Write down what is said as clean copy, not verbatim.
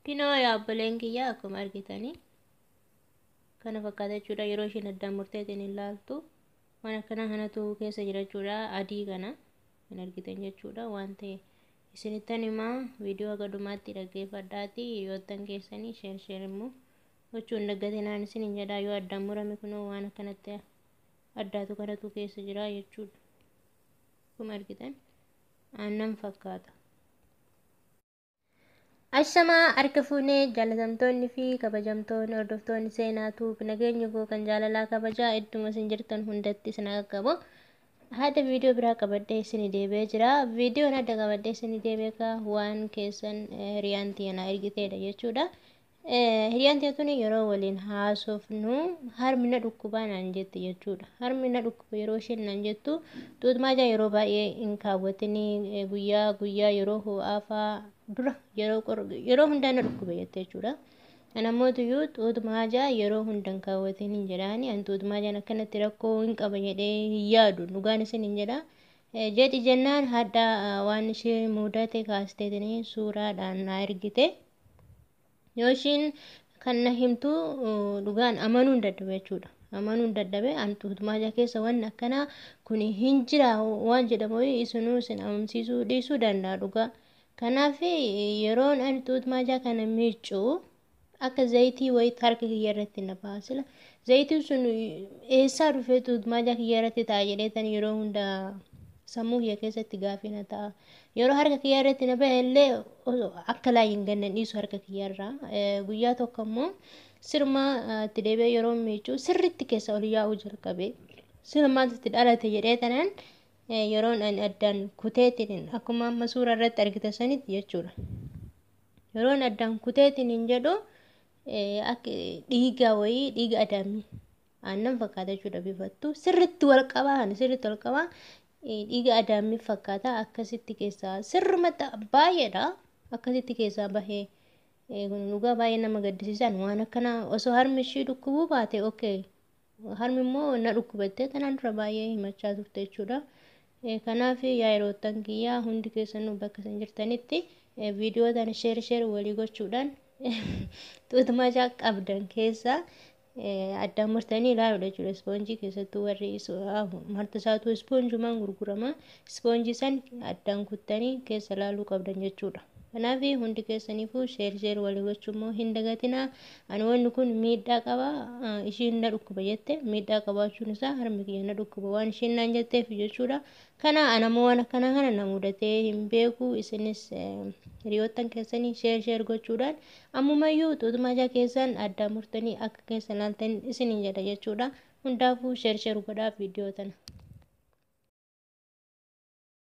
Kinoo yaabboleen kiyya, akkuma argitanii kana fakkaata jechuudha. Yeroo isheen addaan murteetiin ilaaltu waan akkanaa kanatu keessa jira jechuudha. Adii kana hin argitan jechuudha. Waan ta'e isinittan himaa, viidiyoo haga dhumaatti dhaggeeffadhaati hiriyoottan keessanii share share immoo gochuun daggatinaan isin hin jedhaa. Yoo addaan murame kunoo waan akkanatti addaatu kanatu keessa jira jechuudha. Akkuma argitan aannan fakkaata. Ashamaa, harka fuunee jaalatamtoonni fi kabajamtoonni hordoftoonni seenaatu, nageenya koo kan jaalalaa kabajaa idduma isin jirtan hundatti isin qaqqabu. Haadha viidiyoo biraa qabadhee isin deebi'ee jira. Viidiyoon adda qabadhee isin deebi'ee waan keessan hiriyaan tiyya ergiteedha jechuudha. Hiriyaan tiyya tuni yeroo waliin haasofnu harmi na dhukkubaa naan jette jechuudha. Harmi na dhukkuba yeroo isheen naan jettu, xuuxmaajaa yeroo baay'ee hin kaawwatinii, guyyaa guyyaa yeroo ho'aa fa'aa dura yeroo hundaa na dhukkuba jette jechuudha. Namoota xuuxmaajaa yeroo hunda hin kaawwatin hin jedhaani. Ani xuuxmaajaan akkanatti rakkoo hin qaba jedhee hin yaadu, dhugaan isin hin jedha. Jedhi jennaan hadda waan ishee mudate kaasteetanii suuraadhaan na ergite. Yoo ishiin kan na himtu dhugaan amanuu hin dadhabe jechuudha. Amanuu hin dadhabe. Ani xuuxmaajaa keessa wanni akkanaa kun hin jira waan jedhamu isinuu isin amansiisuu dhiisuu danda'a dhugaa. Kanaaf yeroon ani xuuxmaajaa kana miiccu akka zayitii wayii harka kiyya irratti na baasila. Zayitiin sun eessaa dhufee xuuxmaajaa kiyya irratti ta'a jedheetan yeroo hunda sammuu kiyya keessatti gaafii na ta'a. Yeroo harka kiyya irratti na bahe illee akka laayin gannan dhiisu harka kiyya irraa. Guyyaa tokko immoo sirma itti deebi'ee yeroo miiccu sirriitti keessa ol yaa'uu jalqabe. Sirmaatu itti dhalate jedhee tanaan yeroon ani addaan kuteetiin akkuma amma suura irratti argite sanitti jechuudha. Yeroon addaan kuteetiin hin jedhu akka dhiiga wayii, dhiiga adaamii aannan fakkaata jechuudha bifattu. Sirriitti wal qabaa, sirriitti wal qabaa, dhiiga adaamii fakkaata. Akkasitti keessaa sirrumatti baay'eedha, akkasitti keessaa bahee. Kun dhugaa baay'ee nama gaddisiisan. Waan akkanaa osoo harmi ishii dhukkubuu baate okay, harmi immoo na dhukkubattee tanaan dura baay'ee himachaa turte jechuudha. Kanaaf yaa yeroottan kiyyaa, hundi keessanuu bakka isin jirtanitti viidiyoo tana share share walii gochuudhaan xuuxmaajaa qabdan keessa addaan murtanii ilaaluudha jechuudha. Ispoonjii keessattuu warri marti isaatu ispoonjumaan gurgurama. Ispoonjii san addaan kuttanii keessa ilaaluu qabdan jechuudha. Kanaaf hundi keessaniifuu share share walii gochuu immoo hin dagatinaa. Ani wanni kun miidhaa qaba, ishiin na dhukkuba jette, miidhaa qabaachuun isaa harmi kiyya na dhukkuba waan ishiin naan jetteef jechuudha. Kana anammoo waan akkanaa kana na mudatee hin beeku. Isinis hiriyoottan keessanii share share gochuudhaan ammumayyuu xuuxmaajaa keessan addaan murtanii akka keessa ilaaltan isiniin jedha jechuudha. Hundaafuu share share godhaa viidiyoo tana.